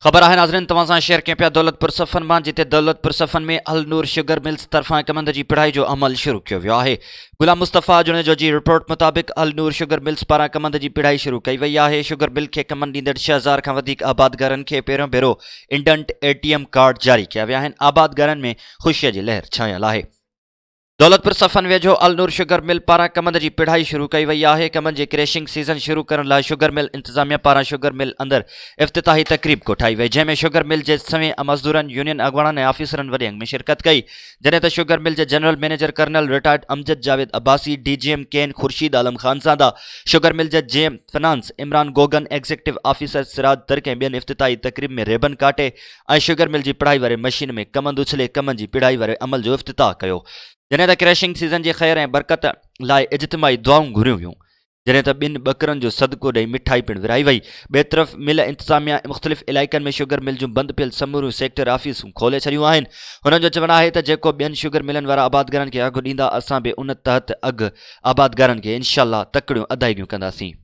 خبر آهي ناظرين توهان سان شيئر ڪيون پيا دولتپور صفن مان جتي دولتپور صفن ۾ النور شگر ملز طرفان ڪمند جي پڙهائي جو عمل شروع ڪيو ويو آهي غلام مصطفيٰ جوڻيجو جي رپورٽ مطابق النور شگر ملز پاران ڪمند جي پڙهائي شروع ڪئي وئي آهي شگر مل کي ڪمند ڏيندڙ 6000 کان وڌيڪ آبادگارن کي پهريون ڀيرو انڊنٽ اي ٽي ايم ڪارڊ جاري ڪيا ويا آهن آبادگارن ۾ خوشي جي لهر ڇانيل آهي. دولتپور صفن ويجهو النور شگر مل پاران ڪمند جي پيڙهائي شروع ڪئي وئي آهي، ڪمند جي ڪريشنگ سيزن شروع ڪرڻ لاء شگر مل انتظاميا پاران شگر مل اندر افتتاحي تقريب ڪوٺائي وئي، جنهن ۾ شگر مل جي سوين مزدورن، يونين اڳواڻن ۽ آفيسرن وڏي انگ ۾ شرڪت ڪئي، جڏهن ته شگر مل جي general manager colonel retired Amjad Javed Abbasi, D G M cane Khurshid Alam Khanzada, sugar mill جي G M finance Imran Gogan, executive officer Siraj Tarak ۽ ٻين افتتاحي تقريب ۾ ريبن ڪاٽي ۽ شگر مل جي پڙهائي واري مشين ۾ ڪمند اڇلي ڪمند جي پڙهائي واري عمل جو افتتاح ڪيو جڏهن ته ڪريشنگ سيزن جي خير ۽ برڪت لاء اجتماعي دعائون گهريون ويون جڏهن ته ٻن ٻڪرن جو صدقو ڏئي مٺائي پڻ ورهائي وئي ٻئي طرف مل انتظاميا مختلف علائقن ۾ شگر مل جون بند پيل سموريون سيڪٽر آفيسون کولي ڇڏيون آهن هنن جو چوڻ آهي ته جيڪو ٻين شگر ملن وارا آبادگارن کي اگهه ڏيندا اسان به ان تحت اگهه آبادگارن کي انشاء الله تڪڙيون ادائيگيون ڪنداسين.